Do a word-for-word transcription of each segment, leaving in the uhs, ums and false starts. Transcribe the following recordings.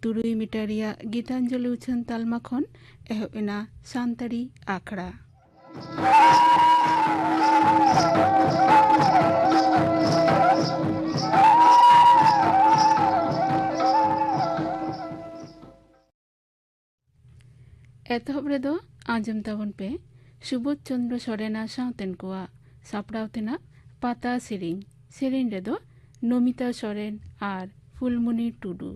ᱛᱩᱨᱩᱭ ᱢᱤᱴᱟᱨ ᱨᱮᱭᱟᱜ ᱜᱤᱛᱟᱧᱡᱚᱞᱤ ᱩᱪᱷᱟᱹᱱ ᱛᱟᱞᱢᱟ ᱠᱷᱚᱱ ᱮᱦᱚᱵ ᱮᱱᱟ ᱥᱟᱱᱛᱟᱲᱤ ᱟᱠᱷᱲᱟ᱾ ᱮᱛᱚᱦᱚᱵ ᱨᱮᱫᱚ ᱟᱸᱡᱚᱢ ᱛᱟᱵᱚᱱ ᱯᱮ ᱥᱩᱵᱳᱫᱷ ᱪᱚᱱᱫᱨᱚ ᱥᱚᱨᱮᱱᱟᱜ ᱥᱟᱶᱛᱮᱱ ᱠᱚᱣᱟᱜ ᱥᱟᱯᱲᱟᱣ ᱛᱮᱱᱟᱜ ᱯᱟᱛᱟ ᱥᱮᱨᱮᱧ᱾ ᱥᱮᱨᱮᱧ ᱨᱮᱫᱚ ᱱᱚᱢᱤᱛᱟ ᱥᱚᱨᱮᱱ ᱟᱨ ᱯᱷᱩᱞᱢᱩᱱᱤ ᱴᱩᱰᱩ᱾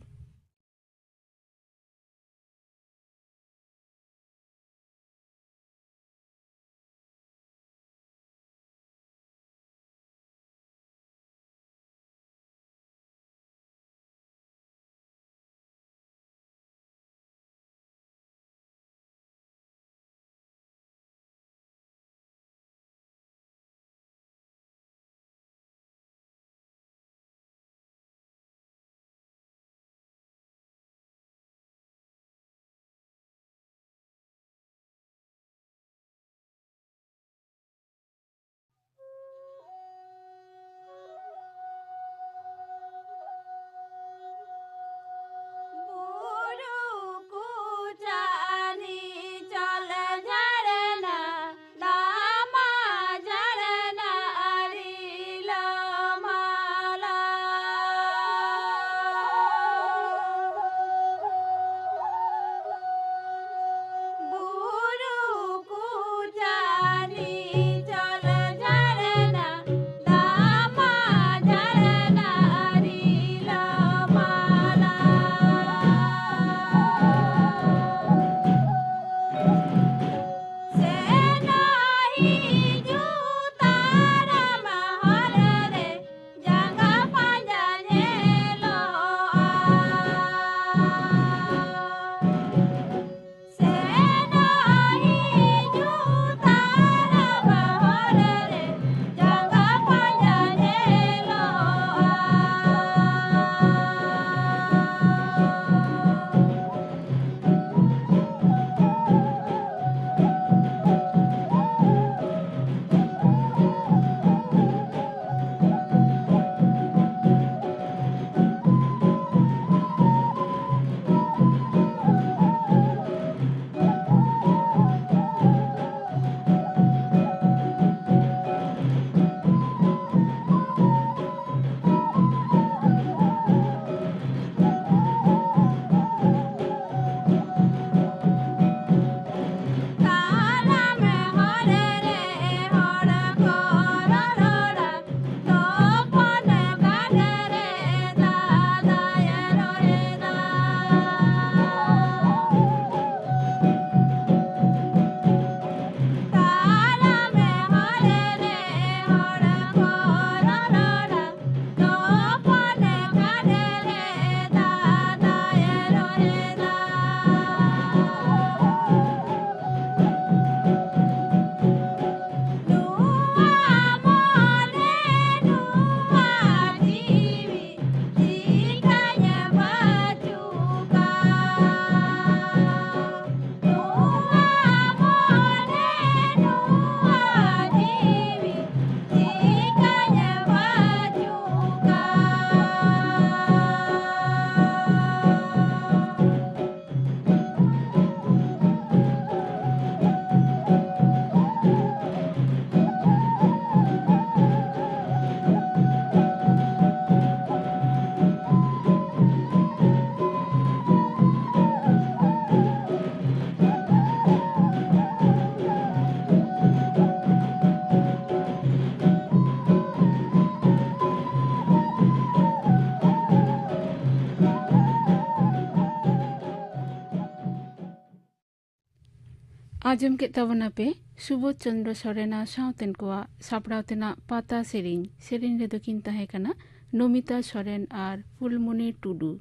ᱟᱸᱡᱚᱢ ᱠᱮᱫ ᱛᱟᱵᱚᱱᱟᱯᱮ ᱥᱩᱵᱳᱫᱷ ᱪᱚᱱᱫᱨᱚ ᱥᱚᱨᱮᱱᱟᱜ ᱥᱟᱶᱛᱮᱱ ᱠᱚᱣᱟᱜ ᱥᱟᱯᱲᱟᱣ ᱛᱮᱱᱟᱜ ᱯᱟᱛᱟ ᱥᱮᱨᱮᱧ᱾ ᱥᱮᱨᱮᱧ ᱨᱮᱫᱚ ᱠᱤᱱ ᱛᱟᱦᱮᱸ ᱠᱟᱱᱟ ᱱᱚᱢᱤᱛᱟ ᱥᱚᱨᱮᱱ ᱟᱨ ᱯᱷᱩᱞᱢᱚᱱᱤ ᱴᱩᱰᱩ᱾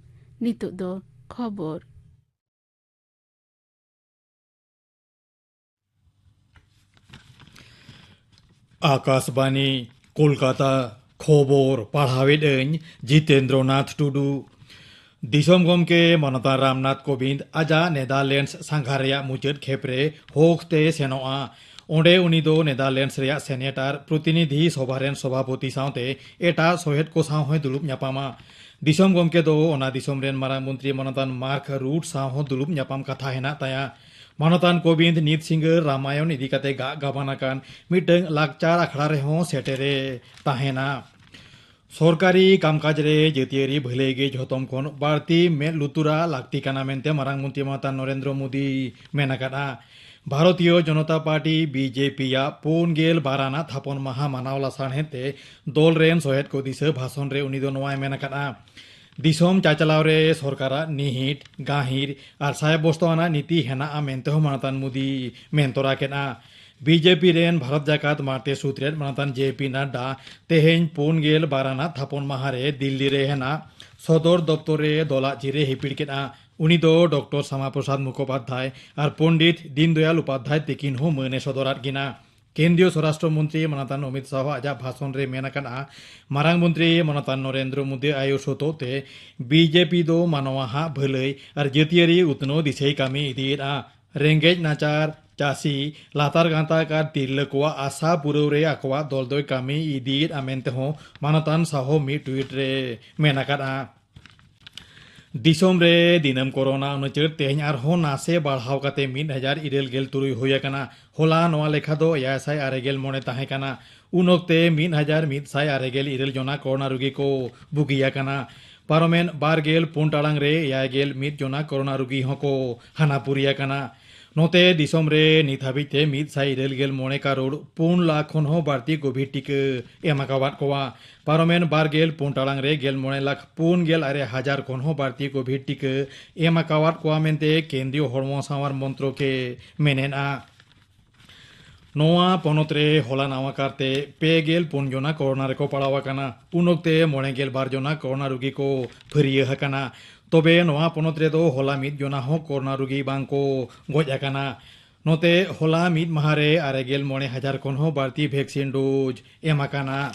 ᱱᱤᱛᱚᱜ ᱫᱚ ᱠᱷᱚᱵᱚᱨ᱾ ᱟᱠᱟᱥᱵᱟᱱᱤ, ᱠᱳᱞᱠᱟᱛᱟ᱾ ᱠᱷᱚᱵᱚᱨ ᱯᱟᱲᱦᱟᱣᱮᱫ ᱟᱹᱧ ᱡᱤᱛᱮᱱᱫᱨᱚ ᱱᱟᱛᱷ ᱴᱩᱰᱩ᱾ ᱫᱤᱥᱚᱢ ᱜᱚᱢᱠᱮ ᱢᱟᱱᱚᱛᱟᱱ ᱨᱟᱢᱱᱟᱛᱷ ᱠᱳᱵᱤᱱᱫᱽ ᱟᱡᱟᱜ ᱱᱮᱫᱟᱨᱞᱮᱱᱰᱥ ᱥᱟᱸᱜᱷᱟᱨ ᱨᱮᱭᱟᱜ ᱢᱩᱪᱟᱹᱫ ᱠᱷᱮᱯ ᱨᱮ ᱦᱳᱜᱽ ᱛᱮ ᱥᱮᱱᱚᱜᱼᱟ᱾ ᱚᱸᱰᱮ ᱩᱱᱤ ᱫᱚ ᱱᱮᱫᱟᱨᱞᱮᱱᱰᱥ ᱨᱮᱭᱟᱜ ᱥᱮᱱᱮᱴ ᱟᱨ ᱯᱨᱚᱛᱤᱱᱤᱫᱷᱤ ᱥᱚᱵᱷᱟ ᱨᱮᱱ ᱥᱚᱵᱷᱟᱯᱚᱛᱤ ᱥᱟᱶᱛᱮ ᱮᱴᱟᱜ ᱥᱚᱦᱮᱫ ᱠᱚ ᱥᱟᱶ ᱦᱚᱸᱭ ᱫᱩᱲᱩᱵ ᱧᱟᱯᱟᱢᱟ᱾ ᱫᱤᱥᱚᱢ ᱜᱚᱢᱠᱮ ᱫᱚ ᱚᱱᱟ ᱫᱤᱥᱚᱢ ᱨᱮᱱ ᱢᱟᱨᱟᱝ ᱢᱚᱱᱛᱨᱤ ᱢᱟᱱᱚᱛᱟᱱ ᱢᱟᱨᱠ ᱨᱩᱴ ᱥᱟᱶ ᱦᱚᱸ ᱫᱩᱲᱩᱵ ᱧᱟᱯᱟᱢ ᱠᱟᱛᱷᱟ ᱦᱮᱱᱟᱜ ᱛᱟᱭᱟ᱾ ᱢᱟᱱᱚᱛᱟᱱ ᱠᱳᱵᱤᱱᱫᱽ ᱱᱤᱛ ᱥᱤᱸᱜᱟᱹᱲ ᱨᱟᱢᱟᱭᱚᱱ ᱤᱫᱤ ᱠᱟᱛᱮ ᱜᱟᱜ ᱜᱟᱵᱟᱱ ᱟᱠᱟᱱ ᱢᱤᱫᱴᱟᱝ ᱞᱟᱠᱪᱟᱨ ᱟᱠᱷᱲᱟ ᱨᱮᱦᱚᱸ ᱥᱮᱴᱮᱨᱮ ᱛᱟᱦᱮᱱᱟ᱾ ᱥᱚᱨᱠᱟᱨᱤ ᱠᱟᱢᱠᱟᱡᱽ ᱨᱮ ᱡᱟᱹᱛᱤᱭᱟᱹᱨᱤ ᱵᱷᱟᱹᱞᱟᱹᱭ ᱜᱮ ᱡᱷᱚᱛᱚᱢ ᱠᱷᱚᱱ ᱵᱟᱹᱲᱛᱤ ᱢᱮᱫ ᱞᱩᱛᱩᱨᱟᱜ ᱞᱟᱹᱠᱛᱤ ᱠᱟᱱᱟ ᱢᱮᱱᱛᱮ ᱢᱟᱨᱟᱝ ᱢᱚᱱᱛᱨᱤ ᱢᱟᱱᱚᱛᱟᱱ ᱱᱚᱨᱮᱱᱫᱨᱚ ᱢᱳᱫᱤ ᱢᱮᱱ ᱟᱠᱟᱫᱼᱟ᱾ Bharatiya Janata party, B J P ᱭᱟᱜ ᱯᱩᱱ ᱜᱮᱞ ᱵᱟᱨ ᱟᱱᱟᱜ ᱛᱷᱟᱯᱚᱱ ᱢᱟᱦᱟ ᱢᱟᱱᱟᱣ ᱞᱟᱥᱟᱲᱦᱮᱫ ᱛᱮ ᱫᱚᱞ ᱨᱮᱱ ᱥᱚᱦᱮᱫ ᱠᱚ ᱫᱤᱥᱟᱹ ᱵᱷᱟᱥᱚᱱ ᱨᱮ ᱩᱱᱤ ᱫᱚ ᱱᱚᱣᱟᱭ ᱢᱮᱱ ᱟᱠᱟᱫᱼᱟ, ᱫᱤᱥᱚᱢ ᱪᱟᱪᱞᱟᱣ ᱨᱮ ᱥᱚᱨᱠᱟᱨᱟᱜ ᱱᱤᱦᱤᱴ, ᱜᱟᱹᱦᱤᱨ ᱟᱨ ᱥᱟᱭ ᱵᱚᱥᱛᱚ ᱟᱱᱟᱜ ᱱᱤᱛᱤ ᱦᱮᱱᱟᱜᱼᱟ ᱢᱮᱱᱛᱮ ᱦᱚᱸ ᱢᱟᱱᱚᱛᱟᱱ ᱢᱳᱫᱤ ᱢᱮᱱ ᱛᱚᱨᱟ ᱠᱮᱫᱼᱟ᱾ ᱵᱤ ᱡᱮ ᱯᱤ ᱨᱮᱱ ᱵᱷᱟᱨᱚᱛ ᱡᱟᱠᱟᱛ ᱢᱟᱲᱛᱮ ᱥᱩᱛᱨᱮᱫ ᱢᱟᱱᱚᱛᱟᱱ ᱡᱮ ᱯᱤ ᱱᱟᱰᱰᱟ ᱛᱮᱦᱮᱧ ᱯᱩᱱ ᱜᱮᱞ ᱵᱟᱨ ᱟᱱᱟᱜ ᱛᱷᱟᱯᱚᱱ ᱢᱟᱦᱟ ᱨᱮ ᱫᱤᱞᱞᱤ ᱨᱮ ᱦᱮᱱᱟᱜ ᱥᱚᱫᱚᱨ ᱫᱚᱯᱛᱚᱨ ᱨᱮ ᱫᱚᱞᱟᱜ ᱪᱤᱨᱮ ᱦᱤᱯᱤᱲ ᱠᱮᱫᱼᱟ᱾ ᱩᱱᱤ ᱫᱚ ᱰᱚᱠᱴᱚᱨ ᱥᱟᱢᱟ ᱯᱨᱚᱥᱟᱫᱽ ᱢᱩᱠᱷᱳᱯᱟᱫᱽᱫᱷᱟᱭ ᱟᱨ ᱯᱚᱱᱰᱤᱛ ᱫᱤᱱ ᱫᱚᱭᱟᱞ ᱩᱯᱟᱫᱽᱫᱷᱟᱭ ᱛᱤᱠᱤᱱ ᱦᱚᱸ ᱢᱟᱹᱱ ᱮ ᱥᱚᱫᱚᱨᱟᱫ ᱠᱤᱱᱟ᱾ ᱠᱮᱱᱫᱨᱤᱭᱚ ᱥᱚᱨᱟᱥᱴᱨᱚ ᱢᱚᱱᱛᱨᱤ ᱢᱟᱱᱚᱛᱟᱱ ᱚᱢᱤᱛ ᱥᱟᱦᱚ ᱟᱡᱟᱜ ᱵᱷᱟᱥᱚᱱ ᱨᱮ ᱢᱮᱱ ᱟᱠᱟᱫᱼᱟ, ᱢᱟᱨᱟᱝ ᱢᱚᱱᱛᱨᱤ ᱢᱟᱱᱚᱛᱟᱱ ᱱᱚᱨᱮᱱᱫᱨᱚ ᱢᱳᱫᱤ ᱟᱭᱳ ᱥᱚᱛᱚᱜ ᱛᱮ ᱵᱤ ᱡᱮ ᱯᱤ ᱫᱚ ᱢᱟᱱᱣᱟ ᱦᱟᱜ ᱵᱷᱟᱹᱞᱟᱹᱭ ᱟᱨ ᱡᱟᱹᱛᱤᱭᱟᱹᱨᱤ ᱩᱛᱱᱟᱹᱣ ᱫᱤᱥᱟᱹᱭ ᱠᱟᱹᱢᱤ ᱤᱫᱤᱭᱮᱫᱼᱟ᱾ ᱨᱮᱸᱜᱮᱡ ᱱᱟᱪᱟᱨ, ᱪᱟᱹᱥᱤ, ᱞᱟᱛᱟᱨ ᱜᱟᱛᱟᱠ ᱟᱨ ᱛᱤᱨᱞᱟᱹ ᱠᱚᱣᱟᱜ ᱟᱥᱟ ᱯᱩᱨᱟᱹᱣ ᱨᱮ ᱟᱠᱚᱣᱟᱜ ᱫᱚᱞ ᱫᱚᱭ ᱠᱟᱹᱢᱤ ᱤᱫᱤᱭᱮᱫᱼᱟ ᱢᱮᱱᱛᱮ ᱦᱚᱸ ᱢᱟᱱᱚᱛᱟᱱ ᱥᱟᱦᱚ ᱢᱤᱫ ᱴᱩᱭᱤᱴ ᱨᱮ ᱢᱮᱱ ᱟᱠᱟᱫᱼᱟ᱾ ᱫᱤᱥᱚᱢ ᱨᱮ ᱫᱤᱱᱟᱹᱢ ᱠᱳᱨᱳᱱᱟ ᱩᱱᱩᱪᱟᱹᱨ ᱛᱮᱦᱮᱧ ᱟᱨᱦᱚᱸ ᱱᱟᱥᱮ ᱵᱟᱲᱦᱟᱣ ᱠᱟᱛᱮ ᱢᱤᱫ ᱦᱟᱡᱟᱨ ᱤᱨᱟᱹᱞ ᱜᱮᱞ ᱛᱩᱨᱩᱭ ᱦᱩᱭ ᱟᱠᱟᱱᱟ᱾ ᱦᱚᱞᱟ ᱱᱚᱣᱟ ᱞᱮᱠᱷᱟ ᱫᱚ ᱮᱭᱟᱭ ᱥᱟᱭ ᱟᱨᱮ ᱜᱮᱞ ᱢᱚᱬᱮ ᱛᱟᱦᱮᱸ ᱠᱟᱱᱟ᱾ ᱩᱱ ᱚᱠᱛᱮ ᱢᱤᱫ ᱦᱟᱡᱟᱨ ᱢᱤᱫ ᱥᱟᱭ ᱟᱨᱮ ᱜᱮᱞ ᱤᱨᱟᱹᱞ ᱡᱚᱱᱟ ᱠᱳᱨᱳᱱᱟ ᱨᱩᱜᱤ ᱠᱚ ᱵᱩᱜᱤ ᱟᱠᱟᱱᱟ᱾ ᱯᱟᱨᱚᱢᱮᱱ ᱵᱟᱨ ᱜᱮᱞ ᱯᱩᱱ ᱴᱟᱲᱟᱝ ᱨᱮ ᱮᱭᱟᱭ ᱜᱮᱞ ᱢᱤᱫ ᱡᱚᱱᱟ ᱠᱳᱨᱳᱱᱟ ᱨᱩᱜᱤ ᱦᱚᱸᱠᱚ ᱦᱟᱱᱟᱯᱩᱨᱤ ᱟᱠᱟᱱᱟ᱾ ᱱᱚᱛᱮ ᱫᱤᱥᱚᱢ ᱨᱮ ᱱᱤᱛ ᱦᱟᱹᱵᱤᱡ ᱛᱮ ᱢᱤᱫ ᱥᱟᱭ ᱤᱨᱟᱹᱞ ᱜᱮᱞ ᱢᱚᱬᱮ ᱠᱟᱨᱳᱲ ᱯᱩᱱ ᱞᱟᱠᱷ ᱠᱷᱚᱱ ᱦᱚᱸ ᱵᱟᱹᱲᱛᱤ ᱠᱳᱵᱷᱤᱰ ᱴᱤᱠᱟᱹ ᱮᱢ ᱟᱠᱟᱣᱟᱫ ᱠᱚᱣᱟ᱾ ᱯᱟᱨᱚᱢᱮᱱ ᱵᱟᱨ ᱜᱮᱞ ᱯᱩᱱ ᱴᱟᱲᱟᱝ ᱨᱮ ᱜᱮᱞ ᱢᱚᱬᱮ ᱞᱟᱠᱷ ᱯᱩᱱ ᱜᱮᱞ ᱟᱨᱮ ᱦᱟᱡᱟᱨ ᱠᱷᱚᱱ ᱦᱚᱸ ᱵᱟᱹᱲᱛᱤ ᱠᱳᱵᱷᱤᱰ ᱴᱤᱠᱟᱹ ᱮᱢ ᱟᱠᱟᱣᱟᱫ ᱠᱚᱣᱟ ᱢᱮᱱᱛᱮ ᱠᱮᱱᱫᱨᱤᱭᱚ ᱦᱚᱲᱢᱚ ᱥᱟᱶᱟᱨ ᱢᱚᱱᱛᱨᱚᱠ ᱮ ᱢᱮᱱᱮᱫᱼᱟ᱾ ᱱᱚᱣᱟ ᱯᱚᱱᱚᱛ ᱨᱮ ᱦᱚᱞᱟ ᱱᱟᱣᱟ ᱠᱟᱨᱛᱮ ᱯᱮ ᱜᱮᱞ ᱯᱩᱱ ᱡᱚᱱᱟ ᱠᱳᱨᱳᱱᱟ ᱨᱮᱠᱚ ᱯᱟᱲᱟᱣ ᱟᱠᱟᱱᱟ᱾ ᱩᱱ ᱚᱠᱛᱮ ᱢᱚᱬᱮ ᱜᱮᱞ ᱵᱟᱨ ᱡᱚᱱᱟ ᱠᱳᱨᱳᱱᱟ ᱨᱩᱜᱤ ᱠᱚ ᱯᱷᱟᱹᱨᱭᱟᱹ ᱟᱠᱟᱱᱟ᱾ ᱛᱚᱵᱮ ᱱᱚᱣᱟ ᱯᱚᱱᱚᱛ ᱨᱮᱫᱚ ᱦᱚᱞᱟ ᱢᱤᱫ ᱡᱚᱱᱟ ᱦᱚᱸ ᱠᱳᱨᱳᱱᱟ ᱨᱩᱜᱤ ᱵᱟᱝ ᱠᱚ ᱜᱚᱡ ᱟᱠᱟᱱᱟ᱾ ᱱᱚᱛᱮ ᱦᱚᱞᱟ ᱢᱤᱫ ᱢᱟᱦᱟ ᱨᱮ ᱟᱨᱮ ᱜᱮᱞ ᱢᱚᱬᱮ ᱦᱟᱡᱟᱨ ᱠᱷᱚᱱ ᱦᱚᱸ ᱵᱟᱹᱲᱛᱤ ᱵᱷᱮᱠᱥᱤᱱ ᱰᱳᱡᱽ ᱮᱢ ᱟᱠᱟᱱᱟ᱾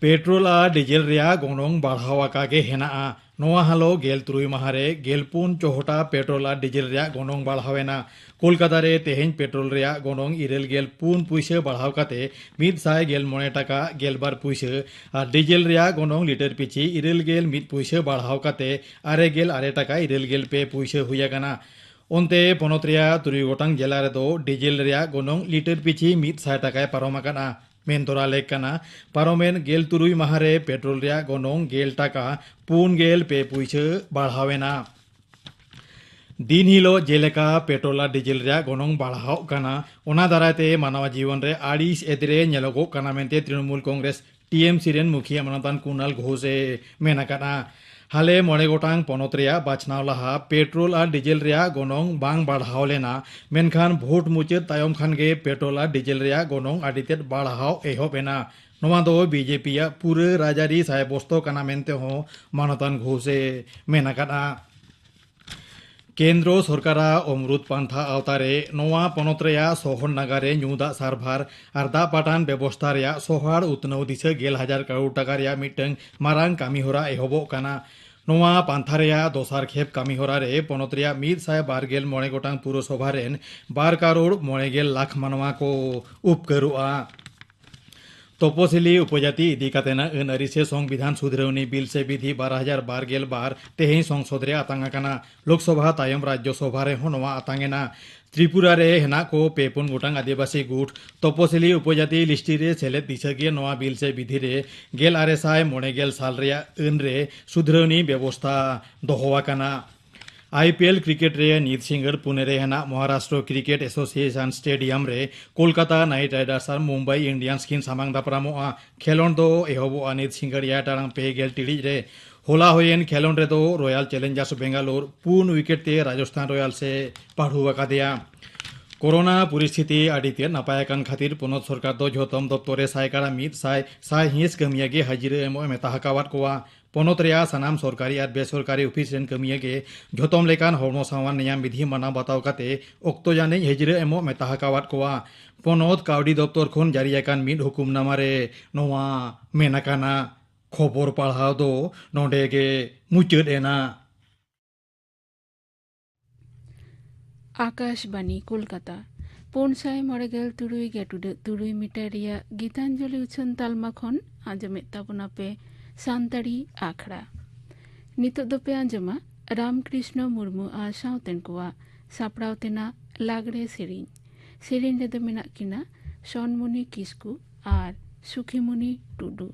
ᱯᱮᱴᱨᱳᱞ ᱟᱨ ᱰᱤᱡᱮᱞ ᱨᱮᱭᱟᱜ ᱜᱚᱱᱚᱝ ᱵᱟᱲᱦᱟᱣ ᱟᱠᱟ ᱜᱮ ᱦᱮᱱᱟᱜᱼᱟ᱾ ᱱᱚᱣᱟ ᱦᱟᱞᱚ ᱜᱮᱞ ᱛᱩᱨᱩᱭ ᱢᱟᱦᱟ ᱨᱮ ᱜᱮᱞ ᱯᱩᱱ ᱪᱚᱦᱚᱴᱟ ᱯᱮᱴᱨᱳᱞ ᱟᱨ ᱰᱤᱡᱮᱞ ᱨᱮᱭᱟᱜ ᱜᱚᱱᱚᱝ ᱵᱟᱲᱦᱟᱣ ᱮᱱᱟ᱾ ᱠᱳᱞᱠᱟᱛᱟ ᱨᱮ ᱛᱮᱦᱮᱧ ᱯᱮᱴᱨᱳᱞ ᱨᱮᱭᱟᱜ ᱜᱚᱱᱚᱝ ᱤᱨᱟᱹᱞ ᱜᱮᱞ ᱯᱩᱱ ᱯᱩᱭᱥᱟᱹ ᱵᱟᱲᱦᱟᱣ ᱠᱟᱛᱮ ᱢᱤᱫ ᱥᱟᱭ ᱜᱮᱞ ᱢᱚᱬᱮ ᱴᱟᱠᱟ ᱜᱮᱞ ᱵᱟᱨ ᱯᱩᱭᱥᱟᱹ ᱟᱨ ᱰᱤᱡᱮᱞ ᱨᱮᱭᱟᱜ ᱜᱚᱱᱚᱝ ᱞᱤᱴᱟᱨ ᱯᱤᱪᱷᱤ ᱤᱨᱟᱹᱞ ᱜᱮᱞ ᱢᱤᱫ ᱯᱩᱭᱥᱟᱹ ᱵᱟᱲᱦᱟᱣ ᱠᱟᱛᱮ ᱟᱨᱮ ᱜᱮᱞ ᱟᱨᱮ ᱴᱟᱠᱟ ᱤᱨᱟᱹᱞ ᱜᱮᱞ ᱯᱮ ᱯᱩᱭᱥᱟᱹ ᱦᱩᱭ ᱟᱠᱟᱱᱟ᱾ ᱚᱱᱛᱮ ᱯᱚᱱᱚᱛ ᱨᱮᱭᱟᱜ ᱛᱩᱨᱩᱭ ᱜᱚᱴᱟᱝ ᱡᱮᱞᱟ ᱨᱮᱫᱚ ᱰᱤᱡᱮᱞ ᱨᱮᱭᱟᱜ ᱜᱚᱱᱚᱝ ᱞᱤᱴᱟᱨ ᱯᱤᱪᱷᱤ ᱢᱤᱫ ᱥᱟᱭ ᱴᱟᱠᱟᱭ ᱯᱟᱨᱚᱢ ᱟᱠᱟᱱᱟ᱾ ᱢᱮᱱ ᱛᱚᱨᱟ ᱞᱮᱠ ᱠᱟᱱᱟ, ᱯᱟᱨᱚᱢᱮᱱ ᱜᱮᱞ ᱛᱩᱨᱩᱭ ᱢᱟᱦᱟ ᱨᱮ ᱯᱮᱴᱨᱳᱞ ᱨᱮᱭᱟᱜ ᱜᱚᱱᱚᱝ ᱜᱮᱞ ᱴᱟᱠᱟ ᱯᱩᱱ ᱜᱮᱞ ᱯᱮ ᱯᱩᱭᱥᱟᱹ ᱵᱟᱲᱦᱟᱣ ᱮᱱᱟ᱾ ᱫᱤᱱ ᱦᱤᱞᱳᱜ ᱡᱮᱞᱮᱠᱟ ᱯᱮᱴᱨᱳᱞ ᱟᱨ ᱰᱤᱡᱮᱞ ᱨᱮᱭᱟᱜ ᱜᱚᱱᱚᱝ ᱵᱟᱲᱦᱟᱣᱜ ᱠᱟᱱᱟ, ᱚᱱᱟ ᱫᱟᱨᱟᱭ ᱛᱮ ᱢᱟᱱᱣᱟ ᱡᱤᱭᱚᱱ ᱨᱮ ᱟᱹᱲᱤᱥ ᱮᱫᱨᱮ ᱧᱮᱞᱚᱜᱚᱜ ᱠᱟᱱᱟ ᱢᱮᱱᱛᱮ ᱛᱨᱤᱱᱢᱩᱞ ᱠᱚᱝᱜᱨᱮᱥ, ᱴᱤ ᱮᱢ ᱥᱤ, ᱨᱮᱱ ᱢᱩᱠᱷᱤᱭᱟᱹ ᱢᱟᱱᱚᱛᱟᱱ ᱠᱩᱱᱟᱞ ᱜᱷᱳᱥ ᱮ ᱢᱮᱱ ᱟᱠᱟᱫᱼᱟ᱾ ᱦᱟᱞᱮ ᱢᱚᱬᱮ ᱜᱚᱴᱟᱝ ᱯᱚᱱᱚᱛ ᱨᱮᱭᱟᱜ ᱵᱟᱪᱷᱱᱟᱣ ᱞᱟᱦᱟ ᱯᱮᱴᱨᱳᱞ ᱟᱨ ᱰᱤᱡᱮᱞ ᱨᱮᱭᱟᱜ ᱜᱚᱱᱚᱝ ᱵᱟᱝ ᱵᱟᱲᱦᱟᱣ ᱞᱮᱱᱟ, ᱢᱮᱱᱠᱷᱟᱱ ᱵᱷᱳᱴ ᱢᱩᱪᱟᱹᱫ ᱛᱟᱭᱚᱢ ᱠᱷᱟᱱ ᱜᱮ ᱯᱮᱴᱨᱳᱞ ᱟᱨ ᱰᱤᱡᱮᱞ ᱨᱮᱭᱟᱜ ᱜᱚᱱᱚᱝ ᱟᱹᱰᱤ ᱛᱮᱫ ᱵᱟᱲᱦᱟᱣ ᱮᱦᱚᱵ ᱮᱱᱟ᱾ ᱱᱚᱣᱟ ᱫᱚ ᱵᱤ ᱡᱮ ᱯᱤ ᱭᱟᱜ ᱯᱩᱨᱟᱹ ᱨᱟᱡᱽᱟᱹᱨᱤ ᱥᱟᱭᱵᱚᱥᱛᱚ ᱠᱟᱱᱟ ᱢᱮᱱᱛᱮ ᱦᱚᱸ ᱢᱟᱱᱚᱛᱟᱱ ᱜᱷᱳᱥ ᱮ ᱢᱮᱱ ᱟᱠᱟᱫᱼᱟ᱾ ᱠᱮᱱᱫᱨᱚ ᱥᱚᱨᱠᱟᱨᱟᱜ ᱚᱢᱨᱩᱛ ᱯᱟᱱᱛᱷᱟ ᱟᱣᱛᱟ ᱨᱮ ᱱᱚᱣᱟ ᱯᱚᱱᱚᱛ ᱨᱮᱭᱟᱜ ᱥᱚᱦᱚᱨ ᱱᱟᱜᱟᱨ ᱨᱮ ᱧᱩ ᱫᱟᱜ ᱥᱟᱨᱵᱷᱟᱨ ᱟᱨ ᱫᱟᱜ ᱯᱟᱴᱟᱱ ᱵᱮᱵᱚᱥᱛᱷᱟ ᱨᱮᱭᱟᱜ ᱥᱚᱦᱟᱲ ᱩᱛᱱᱟᱹᱣ ᱫᱤᱥᱟᱹ ᱜᱮᱞ ᱦᱟᱡᱟᱨ ᱠᱟᱨᱳᱲ ᱴᱟᱠᱟ ᱨᱮᱭᱟᱜ ᱢᱤᱫᱴᱟᱝ ᱢᱟᱨᱟᱝ ᱠᱟᱹᱢᱤ ᱦᱚᱨᱟ ᱮᱦᱚᱵᱚᱜ ᱠᱟᱱᱟ᱾ ᱱᱚᱣᱟ ᱯᱟᱱᱛᱷᱟ ᱨᱮᱭᱟᱜ ᱫᱚᱥᱟᱨ ᱠᱷᱮᱯ ᱠᱟᱹᱢᱤ ᱦᱚᱨᱟ ᱨᱮ ᱯᱚᱱᱚᱛ ᱨᱮᱭᱟᱜ ᱢᱤᱫ ᱥᱟᱭ ᱵᱟᱨ ᱜᱮᱞ ᱢᱚᱬᱮ ᱜᱚᱴᱟᱝ ᱯᱩᱨᱚᱥᱚᱵᱷᱟ ᱨᱮᱱ ᱵᱟᱨ ᱠᱟᱨᱳᱲ ᱢᱚᱬᱮ ᱜᱮᱞ ᱞᱟᱠᱷ ᱢᱟᱱᱣᱟ ᱠᱚ ᱩᱯᱠᱟᱹᱨᱚᱜᱼᱟ᱾ ᱛᱚᱯᱚᱥᱤᱞᱤ ᱩᱯᱚᱡᱟᱹᱛᱤ ᱤᱫᱤ ᱠᱟᱛᱮᱱᱟᱜ ᱟᱹᱱ ᱟᱹᱨᱤ ᱥᱮ ᱥᱚᱝᱵᱤᱫᱷᱟᱱ ᱥᱩᱫᱷᱨᱟᱹᱣᱱᱤ ᱵᱤᱞ ᱥᱮ ᱵᱤᱫᱷᱤ ᱵᱟᱨ ᱦᱟᱡᱟᱨ ᱵᱟᱨ ᱜᱮᱞ ᱵᱟᱨ ᱛᱮᱦᱮᱧ ᱥᱚᱝᱥᱚᱫ ᱨᱮ ᱟᱛᱟᱝ ᱟᱠᱟᱱᱟ᱾ ᱞᱳᱠᱥᱚᱵᱷᱟ ᱛᱟᱭᱚᱢ ᱨᱟᱡᱽᱭᱚᱥᱚᱵᱷᱟ ᱨᱮᱦᱚᱸ ᱱᱚᱣᱟ ᱟᱛᱟᱝ ᱮᱱᱟ᱾ ᱛᱨᱤᱯᱩᱨᱟ ᱨᱮ ᱦᱮᱱᱟᱜ ᱠᱚ ᱯᱮ ᱯᱩᱱ ᱜᱚᱴᱟᱝ ᱟᱹᱫᱤᱵᱟᱹᱥᱤ ᱜᱩᱴ ᱛᱚᱯᱚᱥᱤᱞᱤ ᱩᱯᱚᱡᱟᱹᱛᱤ ᱞᱤᱥᱴᱤ ᱨᱮ ᱥᱮᱞᱮᱫ ᱫᱤᱥᱟᱹ ᱜᱮ ᱱᱚᱣᱟ ᱵᱤᱞ ᱥᱮ ᱵᱤᱫᱷᱤ ᱨᱮ ᱜᱮᱞ ᱟᱨᱮ ᱥᱟᱭ ᱢᱚᱬᱮ ᱜᱮᱞ ᱥᱟᱞ ᱨᱮᱭᱟᱜ ᱟᱹᱱ ᱨᱮ ᱥᱩᱫᱷᱨᱟᱹᱣᱱᱤ ᱵᱮᱵᱚᱥᱛᱷᱟ ᱫᱚᱦᱚ ᱟᱠᱟᱱᱟ᱾ ᱟᱭ ᱯᱤ ᱮᱞ ᱠᱨᱤᱠᱮᱴ ᱨᱮ ᱱᱤᱛ ᱥᱤᱸᱜᱟᱹᱲ ᱯᱩᱱᱮ ᱨᱮ ᱦᱮᱱᱟᱜ ᱢᱚᱦᱟᱨᱟᱥᱴᱨᱚ ᱠᱨᱤᱠᱮᱴ ᱮᱥᱳᱥᱤᱭᱮᱥᱚᱱ ᱥᱴᱮᱰᱤᱭᱟᱢ ᱨᱮ ᱠᱳᱞᱠᱟᱛᱟ ᱱᱟᱭᱤᱴ ᱨᱟᱭᱰᱟᱨᱥ ᱟᱨ ᱢᱩᱢᱵᱟᱭ ᱤᱱᱰᱤᱭᱟᱱᱥ ᱠᱤᱱ ᱥᱟᱢᱟᱝ ᱫᱟᱯᱨᱟᱢᱚᱜᱼᱟ᱾ ᱠᱷᱮᱞᱚᱸᱰ ᱫᱚ ᱮᱦᱚᱵᱚᱜᱼᱟ ᱱᱤᱛ ᱥᱤᱸᱜᱟᱹᱲ ᱮᱭᱟᱭ ᱴᱟᱲᱟᱝ ᱯᱮ ᱜᱮᱞ ᱴᱤᱲᱤᱡ ᱨᱮ᱾ ᱦᱚᱞᱟ ᱦᱩᱭᱮᱱ ᱠᱷᱮᱞᱚᱸᱰ ᱨᱮᱫᱚ ᱨᱚᱭᱟᱞ ᱪᱮᱞᱮᱧᱡᱟᱨᱥ ᱵᱮᱝᱜᱟᱞᱳᱨ ᱯᱩᱱ ᱣᱤᱠᱮᱴ ᱛᱮ ᱨᱟᱡᱚᱥᱛᱷᱟᱱ ᱨᱚᱭᱟᱞᱥ ᱮ ᱯᱟᱹᱰᱩ ᱟᱠᱟᱫᱮᱭᱟ᱾ ᱠᱳᱨᱳᱱᱟ ᱯᱚᱨᱤᱥᱛᱷᱤᱛᱤ ᱟᱹᱰᱤ ᱛᱮᱫ ᱱᱟᱯᱟᱭ ᱟᱠᱟᱱ ᱠᱷᱟᱹᱛᱤᱨ ᱯᱚᱱᱚᱛ ᱥᱚᱨᱠᱟᱨ ᱫᱚ ᱡᱷᱚᱛᱚᱢ ᱫᱚᱯᱛᱚᱨ ᱨᱮ ᱥᱟᱭᱠᱟᱲᱟ ᱢᱤᱫ ᱥᱟᱭ ᱥᱟᱭ ᱦᱤᱸᱥ ᱠᱟᱹᱢᱤᱭᱟᱹ ᱜᱮ ᱦᱟᱹᱡᱨᱤ ᱮᱢᱚᱜ ᱮ ᱢᱮᱛᱟ ᱟᱠᱟᱣᱟᱫ ᱠᱚᱣᱟ᱾ ᱯᱚᱱᱚᱛ ᱨᱮᱭᱟᱜ ᱥᱟᱱᱟᱢ ᱥᱚᱨᱠᱟᱨᱤ ᱟᱨ ᱵᱮᱥᱚᱨᱠᱟᱨᱤ ᱚᱯᱷᱤᱥ ᱨᱮᱱ ᱠᱟᱹᱢᱤᱭᱟᱹ ᱜᱮ ᱡᱷᱚᱛᱚᱢ ᱞᱮᱠᱟᱱ ᱦᱚᱲᱢᱚ ᱥᱟᱶᱟᱨ ᱱᱤᱭᱟᱢ ᱵᱤᱫᱷᱤ ᱢᱟᱱᱟᱣ ᱵᱟᱛᱟᱣ ᱠᱟᱛᱮ ᱚᱠᱛᱚ ᱡᱟᱹᱱᱤᱡ ᱦᱟᱹᱡᱨᱤ ᱮᱢᱚᱜ ᱢᱮᱛᱟ ᱟᱠᱟᱣᱟᱫ ᱠᱚᱣᱟ᱾ ᱯᱚᱱᱚᱛ ᱠᱟᱹᱣᱰᱤ ᱫᱚᱯᱛᱚᱨ ᱠᱷᱚᱱ ᱡᱟᱹᱨᱤ ᱟᱠᱟᱱ ᱢᱤᱫ ᱦᱩᱠᱩᱢᱱᱟᱢᱟ ᱨᱮ ᱱᱚᱣᱟ ᱢᱮᱱ ᱟᱠᱟᱱᱟ᱾ ᱠᱷᱚᱵᱚᱨ ᱯᱟᱲᱦᱟᱣ ᱫᱚ ᱱᱚᱰᱮ ᱜᱮ ᱢᱩᱪᱟᱹᱫ ᱮᱱᱟ᱾ ᱟᱠᱟᱥᱵᱟᱱᱤ ᱠᱳᱞᱠᱟᱛᱟ, ᱯᱩᱱ ᱥᱟᱭ ᱢᱚᱬᱮ ᱜᱮᱞ ᱛᱩᱨᱩᱭ ᱜᱮᱴᱩᱰᱟᱹᱜ ᱛᱩᱨᱩᱭ ᱢᱤᱴᱟᱨ ᱨᱮᱭᱟᱜ ᱜᱤᱛᱟᱧᱡᱚᱞᱤ ᱩᱪᱷᱟᱹᱱ ᱛᱟᱞᱢᱟ ᱠᱷᱚᱱ ᱟᱸᱡᱚᱢᱮᱫ ᱛᱟᱵᱚᱱᱟ ᱯᱮ ᱥᱟᱱᱛᱟᱲᱤ ᱟᱠᱷᱲᱟ᱾ ᱱᱤᱛᱚᱜ ᱫᱚᱯᱮ ᱟᱸᱡᱚᱢᱟ ᱨᱟᱢᱠᱨᱤᱥᱱᱚ ᱢᱩᱨᱢᱩ ᱟᱨ ᱥᱟᱶᱛᱮᱱ ᱠᱚᱣᱟᱜ ᱥᱟᱯᱲᱟᱣ ᱛᱮᱱᱟᱜ ᱞᱟᱜᱽᱲᱮ ᱥᱮᱨᱮᱧ᱾ ᱥᱮᱨᱮᱧ ᱨᱮᱫᱚ ᱢᱮᱱᱟᱜ ᱠᱤᱱᱟ ᱥᱚᱱᱢᱩᱱᱤ ᱠᱤᱥᱠᱩ ᱟᱨ ᱥᱩᱠᱷᱤᱢᱩᱱᱤ ᱴᱩᱰᱩ᱾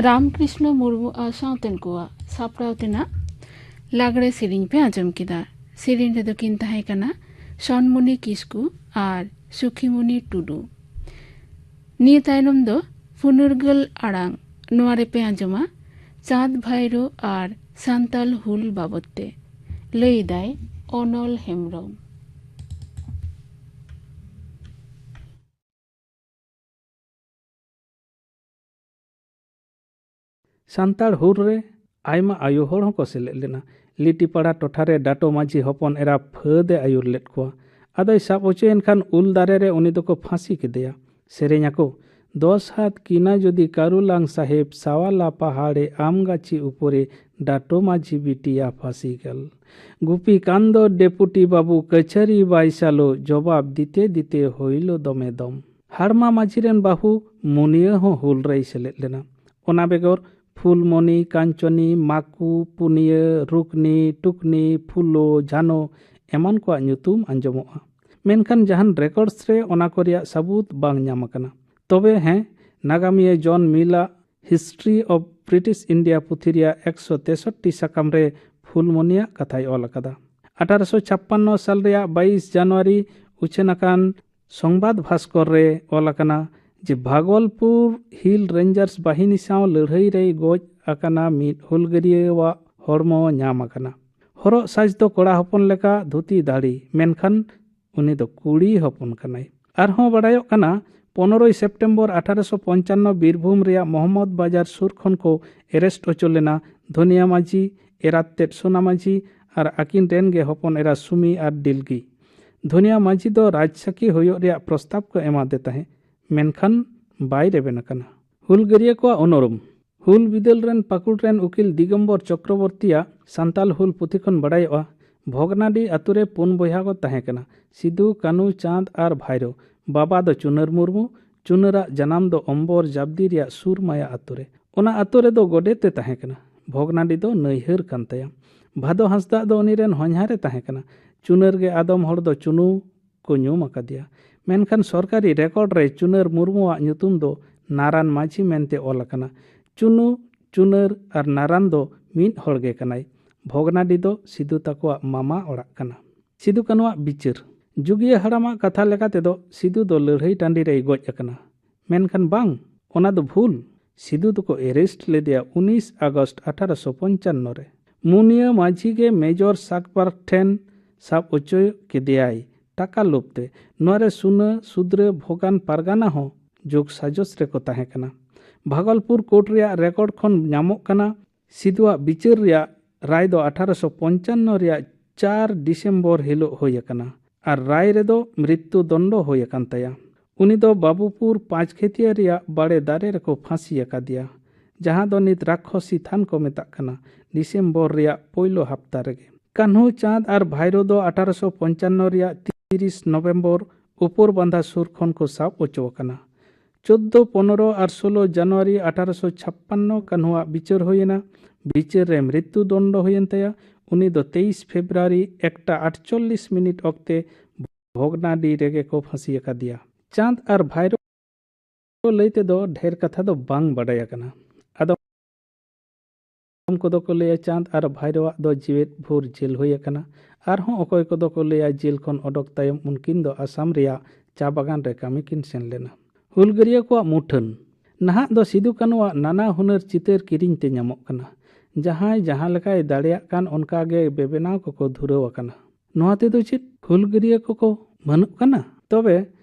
ᱨᱟᱢᱠᱨᱤᱥᱱᱚ ᱢᱩᱨᱢᱩ ᱟᱨ ᱥᱟᱶᱛᱮᱱ ᱠᱚᱣᱟᱜ ᱥᱟᱯᱲᱟᱣ ᱛᱮᱱᱟᱜ ᱞᱟᱜᱽᱲᱮ ᱥᱮᱨᱮᱧ ᱯᱮ ᱟᱸᱡᱚᱢ ᱠᱮᱫᱟ᱾ ᱥᱮᱨᱮᱧ ᱨᱮᱫᱚ ᱠᱤᱱ ᱛᱟᱦᱮᱸ ᱠᱟᱱᱟ ᱥᱚᱱᱢᱩᱱᱤ ᱠᱤᱥᱠᱩ ᱟᱨ ᱥᱩᱠᱷᱤᱢᱩᱱᱤ ᱴᱩᱰᱩ᱾ ᱱᱤᱭᱟᱹ ᱛᱟᱭᱱᱚᱢ ᱫᱚ ᱯᱷᱩᱱᱩᱨᱜᱟᱹᱞ ᱟᱲᱟᱝ, ᱱᱚᱣᱟ ᱨᱮᱯᱮ ᱟᱸᱡᱚᱢᱟ ᱪᱟᱸᱫᱽ ᱵᱷᱟᱭᱨᱳ ᱟᱨ ᱥᱟᱱᱛᱟᱞ ᱦᱩᱞ ᱵᱟᱵᱚᱫ ᱛᱮ᱾ ᱞᱟᱹᱭ ᱮᱫᱟᱭ ᱚᱱᱚᱞ ᱦᱮᱢᱵᱽᱨᱚᱢ᱾ ᱥᱟᱱᱛᱟᱲ ᱦᱩᱞ ᱨᱮ ᱟᱭᱢᱟ ᱟᱭᱳ ᱦᱚᱲ ᱦᱚᱸᱠᱚ ᱥᱮᱞᱮᱫ ᱞᱮᱱᱟ᱾ ᱞᱤᱴᱤᱯᱟᱲᱟ ᱴᱚᱴᱷᱟ ᱨᱮ ᱰᱟᱴᱳ ᱢᱟᱹᱡᱷᱤ ᱦᱚᱯᱚᱱ ᱮᱨᱟ ᱯᱷᱟᱹᱫ ᱮ ᱟᱹᱭᱩᱨ ᱞᱮᱫ ᱠᱚᱣᱟ᱾ ᱟᱫᱚᱭ ᱥᱟᱵ ᱚᱪᱚᱭᱮᱱ ᱠᱷᱟᱱ ᱩᱞ ᱫᱟᱨᱮ ᱨᱮ ᱩᱱᱤ ᱫᱚᱠᱚ ᱯᱷᱟᱸᱥᱤ ᱠᱮᱫᱮᱭᱟ᱾ ᱥᱮᱨᱮᱧ ᱟᱠᱚ, "ᱫᱚᱥ ᱦᱟᱛ ᱠᱤᱱᱟ ᱡᱩᱫᱤ ᱠᱟᱨᱩᱞᱟᱝ ᱥᱟᱦᱮᱵ, ᱥᱟᱣᱟᱞᱟ ᱯᱟᱦᱟᱲᱮ ᱟᱢ ᱜᱟᱪᱷᱤ ᱩᱯᱚᱨᱮ ᱰᱟᱴᱳ ᱢᱟᱹᱡᱷᱤ ᱵᱤᱴᱤᱭᱟ ᱯᱷᱟᱸᱥᱤ ᱜᱟᱞ᱾ ᱜᱩᱯᱤ ᱠᱟᱱᱫᱚ ᱰᱮᱯᱩᱴᱤ ᱵᱟᱹᱵᱩ ᱠᱟᱹᱪᱷᱟᱹᱨᱤ ᱵᱟᱭ ᱥᱟᱞᱳ, ᱡᱚᱵᱟᱵ ᱫᱤᱛᱮ ᱫᱤᱛᱮ ᱦᱩᱭᱞᱳ ᱫᱚᱢᱮ ᱫᱚᱢ᱾" ᱦᱟᱲᱢᱟ ᱢᱟᱹᱡᱷᱤ ᱨᱮᱱ ᱵᱟᱹᱦᱩ ᱢᱩᱱᱤᱭᱟᱹ ᱦᱚᱸ ᱦᱩᱞ ᱨᱮᱭ ᱥᱮᱞᱮᱫ ᱞᱮᱱᱟ᱾ ᱚᱱᱟ ᱵᱮᱜᱚᱨ ᱯᱷᱩᱞᱢᱚᱱᱤ, ᱠᱟᱧᱪᱚᱱᱤ, ᱢᱟᱠᱩ, ᱯᱩᱱᱤᱭᱟᱹ, ᱨᱩᱠᱱᱤ, ᱴᱩᱠᱱᱤ, ᱯᱷᱩᱞᱳ, ᱡᱷᱟᱱᱳ ᱮᱢᱟᱱ ᱠᱚᱣᱟᱜ ᱧᱩᱛᱩᱢ ᱟᱸᱡᱚᱢᱚᱜᱼᱟ᱾ ᱢᱮᱱᱠᱷᱟᱱ ᱡᱟᱦᱟᱱ ᱨᱮᱠᱚᱨᱰᱥ ᱨᱮ ᱚᱱᱟ ᱠᱚ ᱨᱮᱭᱟᱜ ᱥᱟᱹᱵᱩᱛ ᱵᱟᱝ ᱧᱟᱢ ᱟᱠᱟᱱᱟ᱾ ᱛᱚᱵᱮ ᱦᱮᱸ, ᱱᱟᱜᱟᱢᱤᱭᱟᱹ ᱡᱚᱱ ᱢᱤᱞᱟᱜ History of British India ᱯᱩᱛᱷᱤ ᱨᱮᱭᱟᱜ ᱮᱠᱥᱚ ᱛᱮᱥᱚᱴᱴᱤ ᱥᱟᱠᱟᱢ ᱨᱮ ᱯᱷᱩᱞᱢᱚᱱᱤᱭᱟᱜ ᱠᱟᱛᱷᱟᱭ ᱚᱞ ᱟᱠᱟᱫᱟ᱾ ᱟᱴᱷᱟᱨᱚᱥᱚ ᱪᱷᱟᱯᱯᱟᱱᱱᱚ ᱥᱟᱞ ᱨᱮᱭᱟᱜ ᱵᱟᱭᱤᱥ ᱡᱟᱱᱩᱣᱟᱨᱤ ᱩᱪᱷᱟᱹᱱ ᱟᱠᱟᱱ ᱥᱚᱝᱵᱟᱫ ᱵᱷᱟᱥᱠᱚᱨ ᱨᱮ ᱚᱞ ᱟᱠᱟᱱᱟ ᱡᱮ ᱵᱷᱟᱜᱚᱞᱯᱩᱨ ᱦᱤᱞ ᱨᱮᱧᱡᱟᱨᱥ ᱵᱟᱦᱤᱱᱤ ᱥᱟᱶ ᱞᱟᱹᱲᱦᱟᱹᱭ ᱨᱮᱭ ᱜᱚᱡ ᱟᱠᱟᱱᱟ ᱢᱤᱫ ᱦᱩᱞᱜᱟᱹᱨᱤᱭᱟᱹᱣᱟᱜ ᱦᱚᱲᱢᱚ ᱧᱟᱢ ᱟᱠᱟᱱᱟ᱾ ᱦᱚᱨᱚᱜ ᱥᱟᱡᱽ ᱫᱚ ᱠᱚᱲᱟ ᱦᱚᱯᱚᱱ ᱞᱮᱠᱟ ᱫᱷᱩᱛᱤ ᱫᱟᱲᱤ, ᱢᱮᱱᱠᱷᱟᱱ ᱩᱱᱤ ᱫᱚ ᱠᱩᱲᱤ ᱦᱚᱯᱚᱱ ᱠᱟᱱᱟᱭ᱾ ᱟᱨᱦᱚᱸ ᱵᱟᱲᱟᱭᱚᱜ ᱠᱟᱱᱟ, ᱯᱚᱱᱨᱚᱭ ᱥᱮᱯᱴᱮᱢᱵᱚᱨ ᱟᱴᱷᱟᱨᱚᱥᱚ ᱯᱚᱧᱪᱟᱱᱱᱚ ᱵᱤᱨᱵᱷᱩᱢ ᱨᱮᱭᱟᱜ ᱢᱚᱦᱚᱢᱢᱚᱫᱽ ᱵᱟᱡᱟᱨ ᱥᱩᱨ ᱠᱷᱚᱱ ᱠᱚ ᱮᱨᱮᱥᱴ ᱦᱚᱪᱚ ᱞᱮᱱᱟ ᱫᱷᱚᱱᱤᱭᱟ ᱢᱟᱹᱡᱷᱤ, ᱮᱨᱟᱛ ᱛᱮᱫ ᱥᱳᱱᱟ ᱢᱟᱹᱡᱷᱤ ᱟᱨ ᱟᱹᱠᱤᱱ ᱨᱮᱱ ᱜᱮ ᱦᱚᱯᱚᱱ ᱮᱨᱟ ᱥᱩᱢᱤ ᱟᱨ ᱰᱤᱞᱜᱤ᱾ ᱫᱷᱚᱱᱤᱭᱟ ᱢᱟᱹᱡᱷᱤ ᱫᱚ ᱨᱟᱡᱽᱥᱟᱹᱠᱷᱤ ᱦᱩᱭᱩᱜ ᱨᱮᱭᱟᱜ ᱯᱨᱚᱥᱛᱟᱵ ᱠᱚ ᱮᱢᱟᱫᱮ ᱛᱟᱦᱮᱸᱫ, ᱢᱮᱱᱠᱷᱟᱱ ᱵᱟᱭ ᱨᱮᱵᱮᱱ ᱟᱠᱟᱱᱟ᱾ ᱦᱩᱞᱜᱟᱹᱨᱤᱭᱟᱹ ᱠᱚᱣᱟᱜ ᱩᱱᱩᱨᱩᱢ᱾ ᱦᱩᱞ ᱵᱤᱫᱟᱹᱞ ᱨᱮᱱ ᱯᱟᱹᱠᱩᱲ ᱨᱮᱱ ᱩᱠᱤᱞ ᱫᱤᱜᱚᱢᱵᱚᱨ ᱪᱚᱠᱨᱚᱵᱚᱨᱛᱤᱭᱟᱜ ᱥᱟᱱᱛᱟᱞ ᱦᱩᱞ ᱯᱩᱛᱷᱤ ᱠᱷᱚᱱ ᱵᱟᱲᱟᱭᱚᱜᱼᱟ, ᱵᱷᱚᱜᱽᱱᱟᱰᱤ ᱟᱛᱳ ᱨᱮ ᱯᱩᱱ ᱵᱚᱭᱦᱟ ᱠᱚ ᱛᱟᱦᱮᱸ ᱠᱟᱱᱟ, ᱥᱤᱫᱩ, ᱠᱟᱹᱱᱩ, ᱪᱟᱸᱫᱽ ᱟᱨ ᱵᱷᱟᱭᱨᱳ᱾ ᱵᱟᱵᱟ ᱫᱚ ᱪᱩᱱᱟᱹᱨ ᱢᱩᱨᱢᱩ᱾ ᱪᱩᱱᱟᱹᱨᱟᱜ ᱡᱟᱱᱟᱢ ᱫᱚ ᱚᱢᱵᱚᱨ ᱡᱟᱵᱫᱤ ᱨᱮᱭᱟᱜ ᱥᱩᱨᱢᱟᱭᱟ ᱟᱛᱳ ᱨᱮ᱾ ᱚᱱᱟ ᱟᱛᱳ ᱨᱮᱫᱚ ᱜᱚᱰᱮᱛ ᱮ ᱛᱟᱦᱮᱸ ᱠᱟᱱᱟ᱾ ᱵᱷᱚᱜᱽᱱᱟᱰᱤ ᱫᱚ ᱱᱟᱹᱭᱦᱟᱹᱨ ᱠᱟᱱ ᱛᱟᱭᱟ᱾ ᱵᱷᱟᱫᱚ ᱦᱟᱸᱥᱫᱟᱜ ᱫᱚ ᱩᱱᱤ ᱨᱮᱱ ᱦᱚᱧᱦᱟᱨ ᱮ ᱛᱟᱦᱮᱸ ᱠᱟᱱᱟ᱾ ᱪᱩᱱᱟᱹᱨ ᱜᱮ ᱟᱫᱚᱢ ᱦᱚᱲ ᱫᱚ ᱪᱩᱱᱩ ᱠᱚ ᱧᱩᱢ ᱟᱠᱟᱫᱮᱭᱟ᱾ ᱢᱮᱱᱠᱷᱟᱱ ᱥᱚᱨᱠᱟᱨᱤ ᱨᱮᱠᱚᱨᱰ ᱨᱮ ᱪᱩᱱᱟᱹᱨ ᱢᱩᱨᱢᱩᱣᱟᱜ ᱧᱩᱛᱩᱢ ᱫᱚ ᱱᱟᱨᱟᱱ ᱢᱟᱹᱡᱷᱤ ᱢᱮᱱᱛᱮ ᱚᱞ ᱟᱠᱟᱱᱟ᱾ ᱪᱩᱱᱩ, ᱪᱩᱱᱟᱹᱨ ᱟᱨ ᱱᱟᱨᱟᱱ ᱫᱚ ᱢᱤᱫ ᱦᱚᱲ ᱜᱮ ᱠᱟᱱᱟᱭ᱾ ᱵᱷᱚᱜᱽᱱᱟᱰᱤ ᱫᱚ ᱥᱤᱫᱩ ᱛᱟᱠᱚᱣᱟᱜ ᱢᱟᱢᱟ ᱚᱲᱟᱜ ᱠᱟᱱᱟ᱾ ᱥᱤᱫᱩ ᱠᱟᱹᱱᱩᱣᱟᱜ ᱵᱤᱪᱟᱹᱨ᱾ ᱡᱩᱜᱤᱭᱟᱹ ᱦᱟᱲᱟᱢᱟᱜ ᱠᱟᱛᱷᱟ ᱞᱮᱠᱟ ᱛᱮᱫᱚ ᱥᱤᱫᱩ ᱫᱚ ᱞᱟᱹᱲᱦᱟᱹᱭ ᱴᱟᱺᱰᱤ ᱨᱮᱭ ᱜᱚᱡ ᱟᱠᱟᱱᱟ᱾ ᱢᱮᱱᱠᱷᱟᱱ ᱵᱟᱝ, ᱚᱱᱟ ᱫᱚ ᱵᱷᱩᱞ᱾ ᱥᱤᱫᱩ ᱫᱚᱠᱚ arrest ᱞᱮᱫᱮᱭᱟ ᱩᱱᱤᱥ ᱟᱜᱚᱥᱴ ᱟᱴᱷᱟᱨᱚᱥᱚ ᱯᱚᱧᱪᱟᱱᱱᱚ ᱨᱮ᱾ ᱢᱩᱱᱤᱭᱟᱹ ᱢᱟᱹᱡᱷᱤ ᱜᱮ ᱢᱮᱡᱚᱨ ᱥᱟᱠᱵᱟᱨ ᱴᱷᱮᱱ ᱥᱟᱵ ᱚᱪᱚ ᱠᱮᱫᱮᱭᱟᱭ ᱴᱟᱠᱟ ᱞᱳᱵᱷ ᱛᱮ᱾ ᱱᱚᱣᱟ ᱨᱮ ᱥᱩᱱᱟᱹ, ᱥᱩᱫᱽᱨᱟᱹ, ᱵᱷᱚᱜᱟᱱ ᱯᱟᱨᱜᱟᱱᱟ ᱦᱚᱸ ᱡᱳᱜᱽ ᱥᱟᱡᱚᱥ ᱨᱮᱠᱚ ᱛᱟᱦᱮᱸ ᱠᱟᱱᱟ᱾ ᱵᱷᱟᱜᱚᱞᱯᱩᱨ ᱠᱳᱨᱴ ᱨᱮᱭᱟᱜ ᱨᱮᱠᱚᱨᱰ ᱠᱷᱚᱱ ᱧᱟᱢᱚᱜ ᱠᱟᱱᱟ, ᱥᱤᱫᱩᱣᱟᱜ ᱵᱤᱪᱟᱹᱨ ᱨᱮᱭᱟᱜ ᱨᱟᱭ ᱫᱚ ᱟᱴᱷᱟᱨᱚᱥᱚ ᱯᱚᱧᱪᱟᱱᱱᱚ ᱨᱮᱭᱟᱜ ᱪᱟᱨ ᱰᱤᱥᱮᱢᱵᱚᱨ ᱦᱤᱞᱳᱜ ᱦᱩᱭ ᱟᱠᱟᱱᱟ ᱟᱨ ᱨᱟᱭ ᱨᱮᱫᱚ ᱢᱨᱤᱛᱛᱩ ᱫᱚᱱᱰᱚ ᱦᱩᱭ ᱟᱠᱟᱱ ᱛᱟᱭᱟ᱾ ᱩᱱᱤ ᱫᱚ ᱵᱟᱵᱩᱯᱩᱨ ᱯᱟᱸᱪᱠᱷᱮᱛᱤᱭᱟᱹ ᱨᱮᱭᱟᱜ ᱵᱟᱲᱮ ᱫᱟᱨᱮ ᱨᱮᱠᱚ ᱯᱷᱟᱸᱥᱤ ᱟᱠᱟᱫᱮᱭᱟ, ᱡᱟᱦᱟᱸ ᱫᱚ ᱱᱤᱛ ᱨᱟᱠᱠᱷᱚᱥᱤ ᱛᱷᱟᱱ ᱠᱚ ᱢᱮᱛᱟᱜ ᱠᱟᱱᱟ, ᱰᱤᱥᱮᱢᱵᱚᱨ ᱨᱮᱭᱟᱜ ᱯᱳᱭᱞᱳ ᱦᱟᱯᱛᱟ ᱨᱮᱜᱮ᱾ ᱠᱟᱹᱱᱦᱩ, ᱪᱟᱸᱫᱽ ᱟᱨ ᱵᱷᱟᱭᱨᱳ ᱫᱚ ᱟᱴᱷᱟᱨᱚᱥᱚ ᱯᱚᱧᱪᱟᱱᱱᱚ ᱨᱮᱭᱟᱜ ᱛᱤᱨᱤᱥ ᱱᱚᱵᱷᱮᱢᱵᱚᱨ ᱩᱯᱚᱨ ᱵᱟᱸᱫᱷᱟ ᱥᱩᱨ ᱠᱷᱚᱱ ᱠᱚ ᱥᱟᱵ ᱚᱪᱚ ᱟᱠᱟᱱᱟ᱾ ᱪᱳᱫᱫᱳ, ᱯᱚᱱᱨᱚ ᱟᱨ ᱥᱳᱞᱳ ᱡᱟᱱᱩᱣᱟᱨᱤ ᱟᱴᱷᱟᱨᱚᱥᱚ ᱪᱷᱟᱯᱯᱟᱱᱱᱚ ᱠᱟᱹᱱᱦᱩᱣᱟᱜ ᱵᱤᱪᱟᱹᱨ ᱦᱩᱭᱮᱱᱟ᱾ ᱵᱤᱪᱟᱹᱨ ᱨᱮ ᱢᱨᱤᱛᱛᱩ ᱫᱚᱱᱰᱚ ᱦᱩᱭᱮᱱ ᱛᱟᱭᱟ᱾ ᱩᱱᱤ ᱫᱚ ᱛᱮᱭᱤᱥ ᱯᱷᱮᱵᱽᱨᱩᱣᱟᱨᱤ ᱮᱠᱴᱟ ᱟᱴᱪᱚᱞᱞᱤᱥ ᱢᱤᱱᱤᱴ ᱚᱠᱛᱮ ᱵᱷᱚᱜᱽᱱᱟᱰᱤ ᱨᱮᱜᱮ ᱠᱚ ᱯᱷᱟᱸᱥᱤ ᱟᱠᱟᱫᱮᱭᱟ᱾ ᱪᱟᱸᱫᱽ ᱟᱨ ᱵᱷᱟᱭᱨᱳ ᱞᱟᱹᱭ ᱛᱮᱫᱚ ᱰᱷᱮᱨ ᱠᱟᱛᱷᱟ ᱫᱚ ᱵᱟᱝ ᱵᱟᱰᱟᱭ ᱟᱠᱟᱱᱟ᱾ ᱟᱫᱚᱢ ᱠᱚᱫᱚ ᱠᱚ ᱞᱟᱹᱭᱟ ᱪᱟᱸᱫᱽ ᱟᱨ ᱵᱷᱟᱭᱨᱳᱣᱟᱜ ᱫᱚ ᱡᱮᱣᱮᱫ ᱵᱷᱳᱨ ᱡᱮᱞ ᱦᱩᱭ ᱟᱠᱟᱱᱟ᱾ ᱟᱨᱦᱚᱸ ᱚᱠᱚᱭ ᱠᱚᱫᱚ ᱠᱚ ᱞᱟᱹᱭᱟ ᱡᱮᱞ ᱠᱷᱚᱱ ᱚᱰᱚᱠ ᱛᱟᱭᱚᱢ ᱩᱱᱠᱤᱱ ᱫᱚ ᱟᱥᱟᱢ ᱨᱮᱭᱟᱜ ᱪᱟ ᱵᱟᱜᱟᱱ ᱨᱮ ᱠᱟᱹᱢᱤ ᱠᱤᱱ ᱥᱮᱱ ᱞᱮᱱᱟ᱾ ᱦᱩᱞᱜᱟᱹᱨᱤᱭᱟᱹ ᱠᱚᱣᱟᱜ ᱢᱩᱴᱷᱟᱹᱱ᱾ ᱱᱟᱦᱟᱜ ᱫᱚ ᱥᱤᱫᱩ ᱠᱟᱹᱱᱩᱣᱟᱜ ᱱᱟᱱᱟ ᱦᱩᱱᱟᱹᱨ ᱪᱤᱛᱟᱹᱨ ᱠᱤᱨᱤᱧ ᱛᱮ ᱧᱟᱢᱚᱜ ᱠᱟᱱᱟ᱾ ᱡᱟᱦᱟᱸᱭ ᱡᱟᱦᱟᱸ ᱞᱮᱠᱟᱭ ᱫᱟᱲᱮᱭᱟᱜ ᱠᱟᱱ ᱚᱱᱠᱟ ᱜᱮ ᱵᱮᱵᱮᱱᱟᱣ ᱠᱚᱠᱚ ᱫᱷᱩᱨᱟᱹᱣ ᱟᱠᱟᱱᱟ᱾ ᱱᱚᱣᱟ ᱛᱮᱫᱚ ᱪᱮᱫ ᱦᱩᱞᱜᱟᱹᱨᱤᱭᱟᱹ ᱠᱚᱠᱚ ᱵᱟᱹᱱᱩᱜ ᱠᱟᱱᱟ? ᱛᱚᱵᱮ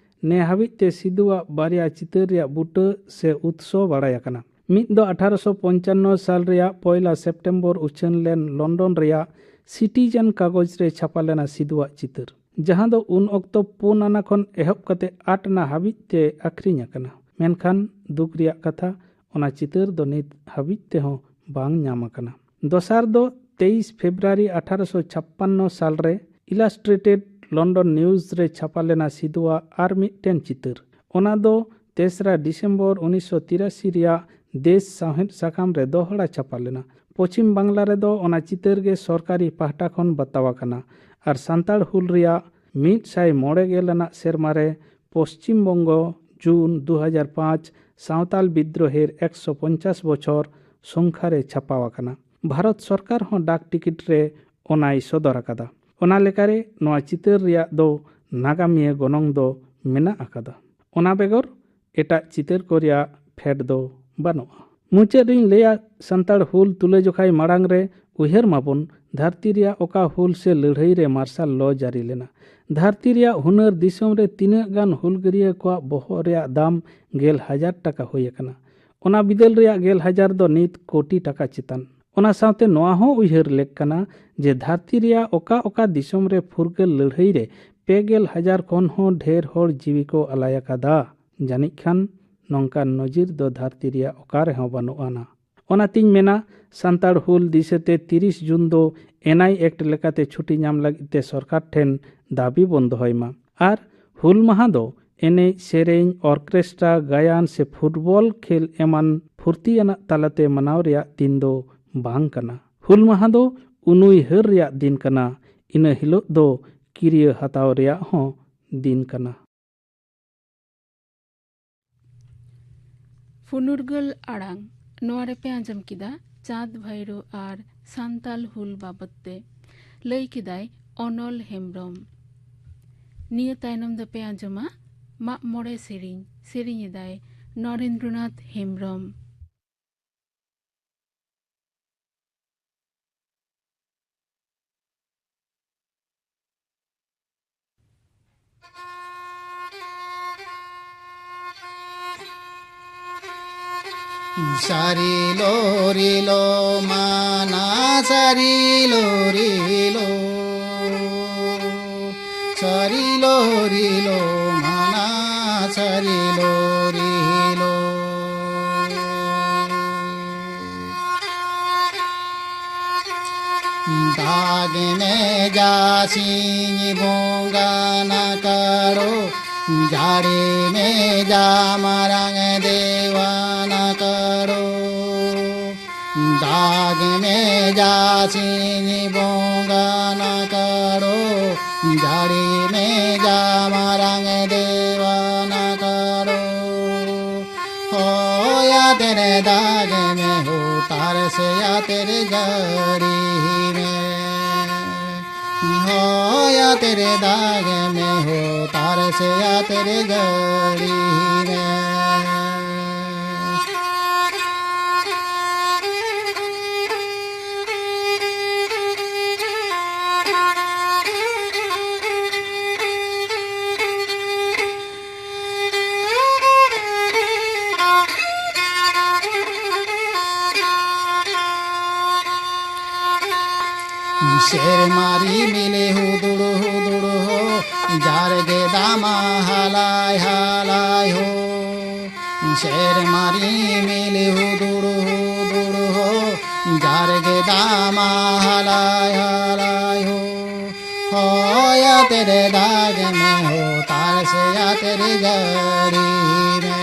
ᱱᱮ ᱦᱟᱹᱵᱤᱡ ᱛᱮ ᱥᱤᱫᱩᱣᱟᱜ ᱵᱟᱨᱭᱟ ᱪᱤᱛᱟᱹᱨ ᱨᱮᱭᱟᱜ ᱵᱩᱴᱟᱹ ᱥᱮ ᱩᱛᱥᱚ ᱵᱟᱲᱟᱭ ᱟᱠᱟᱱᱟ᱾ ᱢᱤᱫ ᱫᱚ ᱟᱴᱷᱟᱨᱚᱥᱚ ᱯᱚᱧᱪᱟᱱᱱᱚ ᱥᱟᱞ ᱨᱮᱭᱟᱜ ᱯᱚᱭᱞᱟ ᱥᱮᱯᱴᱮᱢᱵᱚᱨ ᱩᱪᱷᱟᱹᱱ ᱞᱮᱱ ᱞᱚᱱᱰᱚᱱ ᱨᱮᱭᱟᱜ ᱥᱤᱴᱤᱡᱮᱱ ᱠᱟᱜᱚᱡᱽ ᱨᱮ ᱪᱷᱟᱯᱟ ᱞᱮᱱᱟ ᱥᱤᱫᱩᱣᱟᱜ ᱪᱤᱛᱟᱹᱨ, ᱡᱟᱦᱟᱸ ᱫᱚ ᱩᱱ ᱚᱠᱛᱚ ᱯᱩᱱ ᱟᱱᱟ ᱠᱷᱚᱱ ᱮᱦᱚᱵ ᱠᱟᱛᱮ ᱟᱴ ᱟᱱᱟ ᱦᱟᱹᱵᱤᱡ ᱛᱮ ᱟᱹᱠᱷᱨᱤᱧ ᱟᱠᱟᱱᱟ᱾ ᱢᱮᱱᱠᱷᱟᱱ ᱫᱩᱠ ᱨᱮᱭᱟᱜ ᱠᱟᱛᱷᱟ, ᱚᱱᱟ ᱪᱤᱛᱟᱹᱨ ᱫᱚ ᱱᱤᱛ ᱦᱟᱹᱵᱤᱡ ᱛᱮᱦᱚᱸ ᱵᱟᱝ ᱧᱟᱢ ᱟᱠᱟᱱᱟ᱾ ᱫᱚᱥᱟᱨ ᱫᱚ ᱛᱮᱭᱤᱥ ᱯᱷᱮᱵᱽᱨᱩᱣᱟᱨᱤ ᱟᱴᱷᱟᱨᱚᱥᱚ ᱪᱷᱟᱯᱯᱟᱱᱱᱚ ᱥᱟᱞ ᱨᱮ ᱤᱞᱟᱥᱴᱨᱮᱴᱮᱰ ᱞᱚᱱᱰᱚᱱ ᱱᱤᱭᱩᱡᱽ ᱨᱮ ᱪᱷᱟᱯᱟ ᱞᱮᱱᱟ ᱥᱤᱫᱩᱣᱟᱜ ᱟᱨ ᱢᱤᱫᱴᱮᱱ ᱪᱤᱛᱟᱹᱨ᱾ ᱚᱱᱟ ᱫᱚ ᱛᱮᱥᱨᱟ ᱰᱤᱥᱮᱢᱵᱚᱨ ᱩᱱᱤᱥᱥᱚ ᱛᱤᱨᱟᱥᱤ ᱨᱮᱭᱟᱜ ᱫᱮᱥ ᱥᱟᱶᱦᱮᱫ ᱥᱟᱠᱟᱢ ᱨᱮ ᱫᱚᱦᱲᱟ ᱪᱷᱟᱯᱟ ᱞᱮᱱᱟ᱾ ᱯᱚᱪᱷᱤᱢ ᱵᱟᱝᱞᱟ ᱨᱮᱫᱚ ᱚᱱᱟ ᱪᱤᱛᱟᱹᱨ ᱜᱮ ᱥᱚᱨᱠᱟᱨᱤ ᱯᱟᱦᱴᱟ ᱠᱷᱚᱱ ᱵᱟᱛᱟᱣ ᱟᱠᱟᱱᱟ ᱟᱨ ᱥᱟᱱᱛᱟᱲ ᱦᱩᱞ ᱨᱮᱭᱟᱜ ᱢᱤᱫ ᱥᱟᱭ ᱢᱚᱬᱮ ᱜᱮᱞ ᱟᱱᱟᱜ ᱥᱮᱨᱢᱟ ᱨᱮ ᱯᱚᱥᱪᱤᱢ ᱵᱚᱝᱜᱚ ᱡᱩᱱ ᱫᱩ ᱦᱟᱡᱟᱨ ᱯᱟᱸᱪ ᱥᱟᱶᱛᱟᱞ ᱵᱤᱫᱽᱨᱳᱦᱮᱨ ᱮᱠᱥᱚ ᱯᱚᱧᱪᱟᱥ ᱵᱚᱪᱷᱚᱨ ᱥᱚᱝᱠᱷᱟ ᱨᱮ ᱪᱷᱟᱯᱟᱣ ᱟᱠᱟᱱᱟ᱾ ᱵᱷᱟᱨᱚᱛ ᱥᱚᱨᱠᱟᱨ ᱦᱚᱸ ᱰᱟᱠ ᱴᱤᱠᱤᱴ ᱨᱮ ᱚᱱᱟᱭ ᱥᱚᱫᱚᱨ ᱟᱠᱟᱫᱟ᱾ ᱚᱱᱟ ᱞᱮᱠᱟᱨᱮ ᱱᱚᱣᱟ ᱪᱤᱛᱟᱹᱨ ᱨᱮᱭᱟᱜ ᱫᱚ ᱱᱟᱜᱟᱢᱤᱭᱟᱹ ᱜᱚᱱᱚᱝ ᱫᱚ ᱢᱮᱱᱟᱜ ᱟᱠᱟᱫᱟ᱾ ᱚᱱᱟ ᱵᱮᱜᱚᱨ ᱮᱴᱟᱜ ᱪᱤᱛᱟᱹᱨ ᱠᱚ ᱨᱮᱭᱟᱜ ᱯᱷᱮᱰ ᱫᱚ ᱵᱟᱹᱱᱩᱜᱼᱟ᱾ ᱢᱩᱪᱟᱹᱫ ᱨᱤᱧ ᱞᱟᱹᱭᱟ, ᱥᱟᱱᱛᱟᱲ ᱦᱩᱞ ᱛᱩᱞᱟᱹᱡᱚᱠᱷᱟᱭ ᱢᱟᱲᱟᱝ ᱨᱮ ᱩᱭᱦᱟᱹᱨ ᱢᱟᱵᱚᱱ, ᱫᱷᱟᱹᱨᱛᱤ ᱨᱮᱭᱟᱜ ᱚᱠᱟ ᱦᱩᱞ ᱥᱮ ᱞᱟᱹᱲᱦᱟᱹᱭ ᱨᱮ ᱢᱟᱨᱥᱟᱞ ᱞᱚ ᱡᱟᱹᱨᱤ ᱞᱮᱱᱟ? ᱫᱷᱟᱹᱨᱛᱤ ᱨᱮᱭᱟᱜ ᱦᱩᱱᱟᱹᱨ ᱫᱤᱥᱚᱢ ᱨᱮ ᱛᱤᱱᱟᱹᱜ ᱜᱟᱱ ᱦᱩᱞᱜᱟᱹᱨᱤᱭᱟᱹ ᱠᱚᱣᱟᱜ ᱵᱚᱦᱚᱜ ᱨᱮᱭᱟᱜ ᱫᱟᱢ ᱜᱮᱞ ᱦᱟᱡᱟᱨ ᱴᱟᱠᱟ ᱦᱩᱭ ᱟᱠᱟᱱᱟ? ᱚᱱᱟ ᱵᱤᱫᱟᱹᱞ ᱨᱮᱭᱟᱜ ᱜᱮᱞ ᱦᱟᱡᱟᱨ ᱫᱚ ᱱᱤᱛ ᱠᱳᱴᱤ ᱴᱟᱠᱟ ᱪᱮᱛᱟᱱ᱾ ᱚᱱᱟ ᱥᱟᱶᱛᱮ ᱱᱚᱣᱟ ᱦᱚᱸ ᱩᱭᱦᱟᱹᱨ ᱞᱮᱠ ᱠᱟᱱᱟ ᱡᱮ ᱫᱷᱟᱹᱨᱛᱤ ᱨᱮᱭᱟᱜ ᱚᱠᱟ ᱚᱠᱟ ᱫᱤᱥᱚᱢ ᱨᱮ ᱯᱷᱩᱨᱜᱟᱹᱞ ᱞᱟᱹᱲᱦᱟᱹᱭ ᱨᱮ ᱯᱮ ᱜᱮᱞ ᱦᱟᱡᱟᱨ ᱠᱷᱚᱱ ᱦᱚᱸ ᱰᱷᱮᱨ ᱦᱚᱲ ᱡᱤᱣᱤ ᱠᱚ ᱟᱞᱟᱭ ᱟᱠᱟᱫᱟ᱾ ᱡᱟᱹᱱᱤᱡ ᱠᱷᱟᱱ ᱱᱚᱝᱠᱟᱱ ᱱᱚᱡᱤᱨ ᱫᱚ ᱫᱷᱟᱹᱨᱛᱤ ᱨᱮᱭᱟᱜ ᱚᱠᱟ ᱨᱮᱦᱚᱸ ᱵᱟᱹᱱᱩᱜ ᱟᱱᱟ᱾ ᱚᱱᱟᱛᱤᱧ ᱢᱮᱱᱟ, ᱥᱟᱱᱛᱟᱲ ᱦᱩᱞ ᱫᱤᱥᱟᱹᱛᱮ ᱛᱤᱨᱤᱥ ᱡᱩᱱ ᱫᱚ ᱮᱱ ᱟᱭ ᱮᱠᱴ ᱞᱮᱠᱟᱛᱮ ᱪᱷᱩᱴᱤ ᱧᱟᱢ ᱞᱟᱹᱜᱤᱫ ᱛᱮ ᱥᱚᱨᱠᱟᱨ ᱴᱷᱮᱱ ᱫᱟᱹᱵᱤ ᱵᱚᱱ ᱫᱚᱦᱚᱭ ᱢᱟ᱾ ᱟᱨ ᱦᱩᱞ ᱢᱟᱦᱟ ᱫᱚ ᱮᱱᱮᱡ, ᱥᱮᱨᱮᱧ, ᱚᱨᱠᱮᱥᱴᱨᱟ, ᱜᱟᱭᱟᱱ ᱥᱮ ᱯᱷᱩᱴᱵᱚᱞ ᱠᱷᱮᱞ ᱮᱢᱟᱱ ᱯᱷᱩᱨᱛᱤᱭᱟᱱᱟᱜ ᱛᱟᱞᱟᱛᱮ ᱢᱟᱱᱟᱣ ᱨᱮᱭᱟᱜ ᱫᱤᱱ ᱫᱚ ᱵᱟᱝ ᱠᱟᱱᱟ᱾ ᱦᱩᱞ ᱢᱟᱦᱟ ᱫᱚ ᱩᱱᱩᱭᱦᱟᱹᱨ ᱨᱮᱭᱟᱜ ᱫᱤᱱ ᱠᱟᱱᱟ᱾ ᱤᱱᱟᱹ ᱦᱤᱞᱳᱜ ᱫᱚ ᱠᱤᱨᱭᱟᱹ ᱦᱟᱛᱟᱣ ᱨᱮᱭᱟᱜ ᱦᱚᱸ ᱫᱤᱱ ᱠᱟᱱᱟ᱾ ᱯᱷᱩᱱᱩᱨᱜᱟᱹᱞ ᱟᱲᱟᱝ, ᱱᱚᱣᱟ ᱨᱮᱯᱮ ᱟᱸᱡᱚᱢ ᱠᱮᱫᱟ ᱪᱟᱸᱫᱽ ᱵᱷᱟᱭᱨᱳ ᱟᱨ ᱥᱟᱱᱛᱟᱞ ᱦᱩᱞ ᱵᱟᱵᱚᱫ ᱛᱮ᱾ ᱞᱟᱹᱭ ᱠᱮᱫᱟᱭ ᱚᱱᱚᱞ ᱦᱮᱢᱵᱨᱚᱢ᱾ ᱱᱤᱭᱟᱹ ᱛᱟᱭᱱᱚᱢ ᱫᱚᱯᱮ ᱟᱸᱡᱚᱢᱟ ᱢᱟᱜ ᱢᱚᱬᱮ ᱥᱮᱨᱮᱧ, ᱥᱮᱨᱮᱧ ᱮᱫᱟᱭ ᱱᱚᱨᱮᱱᱫᱨᱚᱱᱟᱛᱷ ᱦᱮᱢᱵᱨᱚᱢ᱾ ᱥᱟᱹᱨᱤ ᱞᱚ ᱨᱤᱞᱚ ᱢᱟᱱᱟ ᱥᱟᱹᱨᱤ ᱞᱚ ᱨᱤᱞᱚ, ᱥᱟᱹᱨᱤ ᱞᱚ ᱨᱤᱞᱚ ᱢᱟᱱᱟ ᱥᱟᱹᱨᱤ ᱞᱚ ᱨᱤᱞᱚ᱾ ᱫᱟᱜᱽ ᱢᱮ ᱡᱟ ᱥᱤᱧ ᱵᱚᱸᱜᱟ ᱱᱟᱠᱟᱲᱚ, ᱡᱟᱲᱮ ᱢᱮ ᱡᱟ ᱢᱟᱨᱟᱝ ᱫᱮᱣᱟ ᱱᱟᱠᱟᱲᱚ᱾ ᱫᱟᱜᱽ ᱢᱮ ᱡᱟ ᱥᱤᱧ ᱵᱚᱸᱜᱟ ᱱᱟᱠᱟᱲᱚ, ᱡᱟᱲᱮ ᱢᱮ ᱡᱟ ᱢᱟᱨᱟᱝ ᱫᱮᱣᱟ ᱱᱟᱠᱟᱲᱚ᱾ दाग में हो, तार से या तेरे जड़ी में। हो या तेरे दाग में हो, तार से या तेरे जड़ी में। ᱥᱮᱨᱢᱟ ᱨᱤᱢᱤᱞ ᱦᱩᱫᱩᱲ ᱦᱩᱫᱩᱲ ᱦᱚ, ᱡᱟᱨᱜᱮ ᱫᱟᱢᱟ ᱦᱟᱞᱟᱭ ᱦᱟᱞᱟᱭ ᱦᱚ᱾ ᱥᱮᱨᱢᱟ ᱨᱤᱢᱤᱞ ᱦᱩᱫᱩᱲ ᱦᱩᱫᱩᱲ ᱦᱚ, ᱡᱟᱨᱜᱮ ᱫᱟᱢᱟ ᱦᱟᱞᱟᱭ ᱦᱟᱞᱟᱭ ᱦᱚ᱾ ᱦᱚᱭᱟ ᱛᱮᱨᱮ ᱫᱟᱜ ᱢᱮ ᱦᱚ, ᱛᱟᱨᱥᱮᱭᱟ ᱛᱮᱨᱮ ᱡᱟᱹᱲᱤ ᱢᱮ᱾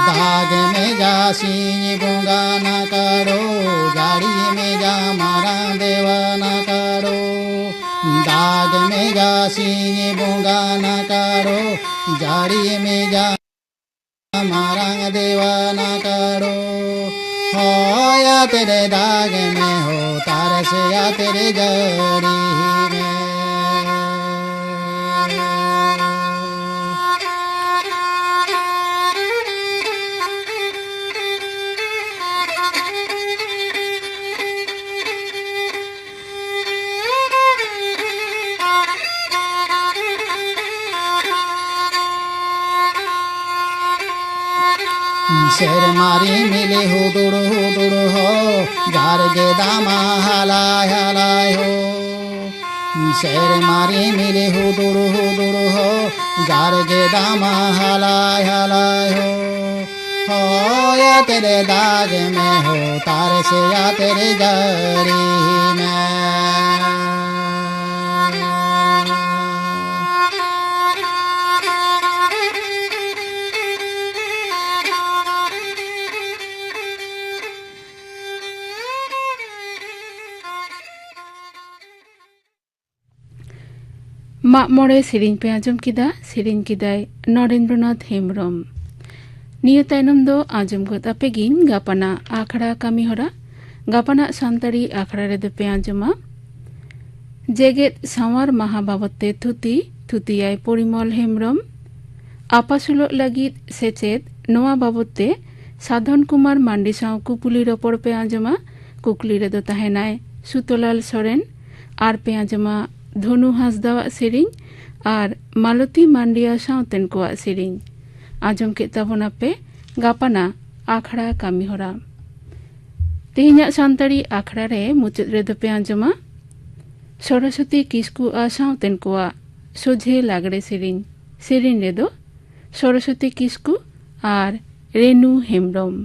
ᱫᱟᱜᱽ ᱢᱮ ᱡᱟ ᱥᱤᱧ ᱵᱚᱸᱜᱟ ᱱᱟᱠᱟᱲᱚ, ᱡᱟᱹᱲᱤ ᱢᱮ ᱡᱟ ᱢᱟᱨᱟᱝ ᱫᱮᱣᱟ ᱱᱟᱠᱟᱲᱚ᱾ ᱫᱟᱜᱽ ᱢᱮ ᱡᱟ ᱥᱤᱧ ᱵᱚᱸᱜᱟ ᱱᱟᱠᱟᱲᱚ, ᱡᱟᱹᱲᱤ ᱢᱮ ᱡᱟ ᱢᱟᱨᱟᱝ ᱫᱮᱣᱟ ᱱᱟᱠᱟᱲᱚ᱾ ᱦᱚᱭᱟ ᱛᱮᱨᱮ ᱫᱟᱜᱽ ᱢᱮ ᱦᱚ, ᱛᱟᱨᱥᱮᱭᱟ ᱛᱮᱨᱮ ᱡᱟᱹᱲᱤ ᱢᱮ᱾ ᱥᱮᱨᱢᱟ ᱨᱤᱢᱤᱞ ᱦᱩᱫᱩᱲ ᱦᱩᱫᱩᱲ ᱦᱚ, ᱡᱟᱨᱜᱮ ᱫᱟᱢᱟ ᱦᱟᱞᱟᱭ ᱦᱟᱞᱟᱭ ᱦᱚ᱾ ᱥᱮᱨᱢᱟ ᱨᱤᱢᱤᱞ ᱦᱩᱫᱩᱲ ᱦᱩᱫᱩᱲ ᱦᱚ, ᱡᱟᱨᱜᱮ ᱫᱟᱢᱟ ᱦᱟᱞᱟᱭ ᱦᱟᱞᱟᱭ ᱦᱚ᱾ ᱦᱚᱭᱟ ᱛᱮᱨᱮ ᱫᱟᱜᱽ ᱢᱮ ᱦᱚ, ᱛᱟᱨᱥᱮᱭᱟ ᱛᱮᱨᱮ ᱡᱟᱹᱲᱤ ᱢᱮ᱾ ᱢᱟᱜ ᱢᱚᱬᱮ ᱥᱮᱨᱮᱧ ᱯᱮ ᱟᱸᱡᱚᱢ ᱠᱮᱫᱟ, ᱥᱮᱨᱮᱧ ᱠᱮᱫᱟᱭ ᱱᱚᱨᱮᱱᱫᱨᱚᱱᱟᱛᱷ ᱦᱮᱢᱵᱨᱚᱢ᱾ ᱱᱤᱭᱟᱹ ᱛᱟᱭᱱᱚᱢ ᱫᱚ ᱟᱸᱡᱚᱢ ᱜᱚᱫ ᱟᱯᱮ ᱜᱤᱧ ᱜᱟᱯᱟᱱᱟᱜ ᱟᱠᱷᱲᱟ ᱠᱟᱹᱢᱤ ᱦᱚᱨᱟ᱾ ᱜᱟᱯᱟᱱᱟᱜ ᱥᱟᱱᱛᱟᱲᱤ ᱟᱠᱷᱲᱟ ᱨᱮᱫᱚ ᱯᱮ ᱟᱸᱡᱚᱢᱟ ᱡᱮᱜᱮᱛ ᱥᱟᱶᱟᱨ ᱢᱟᱦᱟ ᱵᱟᱵᱚᱫ ᱛᱮ ᱛᱷᱩᱛᱤ, ᱛᱷᱩᱛᱤᱭᱟᱭ ᱯᱚᱨᱤᱢᱚᱞ ᱦᱮᱢᱵᱨᱚᱢ᱾ ᱟᱯᱟᱥᱩᱞᱚᱜ ᱞᱟᱹᱜᱤᱫ ᱥᱮᱪᱮᱫ, ᱱᱚᱣᱟ ᱵᱟᱵᱚᱫ ᱛᱮ ᱥᱟᱫᱷᱚᱱ ᱠᱩᱢᱟᱨ ᱢᱟᱱᱰᱤ ᱥᱟᱶ ᱠᱩᱯᱩᱞᱤ ᱨᱚᱯᱚᱲ ᱯᱮ ᱟᱸᱡᱚᱢᱟ᱾ ᱠᱩᱠᱞᱤ ᱨᱮᱫᱚ ᱛᱟᱦᱮᱱᱟᱭ ᱥᱩᱛᱚᱞᱟᱞ ᱥᱚᱨᱮᱱ᱾ ᱟᱨ ᱯᱮ ᱟᱸᱡᱚᱢᱟ ᱫᱷᱚᱱᱩ ᱦᱟᱸᱥᱫᱟᱣᱟᱜ ᱥᱮᱨᱮᱧ ᱟᱨ ᱢᱟᱞᱚᱛᱤ ᱢᱟᱱᱰᱤᱭᱟ ᱥᱟᱶᱛᱮᱱ ᱠᱚᱣᱟᱜ ᱥᱮᱨᱮᱧ᱾ ᱟᱸᱡᱚᱢ ᱠᱮᱫ ᱛᱟᱵᱚᱱᱟᱯᱮ ᱜᱟᱯᱟᱱᱟᱜ ᱟᱠᱷᱲᱟ ᱠᱟᱹᱢᱤ ᱦᱚᱨᱟ᱾ ᱛᱮᱦᱮᱧᱟᱜ ᱥᱟᱱᱛᱟᱲᱤ ᱟᱠᱷᱲᱟ ᱨᱮ ᱢᱩᱪᱟᱹᱫ ᱨᱮᱫᱚ ᱯᱮ ᱟᱸᱡᱚᱢᱟ ᱥᱚᱨᱚᱥᱚᱛᱤ ᱠᱤᱥᱠᱩ ᱟᱨ ᱥᱟᱶᱛᱮᱱ ᱠᱚᱣᱟᱜ ᱥᱚᱡᱷᱮ ᱞᱟᱜᱽᱲᱮ ᱥᱮᱨᱮᱧ᱾ ᱥᱮᱨᱮᱧ ᱨᱮᱫᱚ ᱥᱚᱨᱚᱥᱚᱛᱤ ᱠᱤᱥᱠᱩ ᱟᱨ ᱨᱮᱱᱩ ᱦᱮᱢᱵᱨᱚᱢ᱾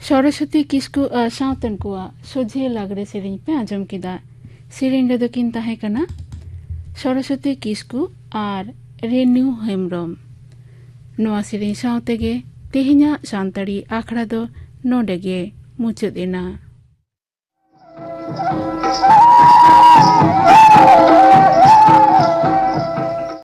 ᱥᱚᱨᱚᱥᱚᱛᱤ ᱠᱤᱥᱠᱩ ᱟᱨ ᱥᱟᱶᱛᱮᱱ ᱠᱚᱣᱟᱜ ᱥᱚᱡᱷᱮ ᱞᱟᱜᱽᱲᱮ ᱥᱮᱨᱮᱧ ᱯᱮ ᱟᱸᱡᱚᱢ ᱠᱮᱫᱟ᱾ ᱥᱮᱨᱮᱧ ᱨᱮᱫᱚ ᱠᱤᱱ ᱛᱟᱦᱮᱸ ᱠᱟᱱᱟ ᱥᱚᱨᱚᱥᱚᱛᱤ ᱠᱤᱥᱠᱩ ᱟᱨ ᱨᱮᱱᱩ ᱦᱮᱢᱵᱨᱚᱢ᱾ ᱱᱚᱣᱟ ᱥᱮᱨᱮᱧ ᱥᱟᱶ ᱛᱮᱜᱮ ᱛᱮᱦᱮᱧᱟᱜ ᱥᱟᱱᱛᱟᱲᱤ ᱟᱠᱷᱲᱟ ᱫᱚ ᱱᱚᱰᱮ ᱜᱮ ᱢᱩᱪᱟᱹᱫ ᱮᱱᱟ᱾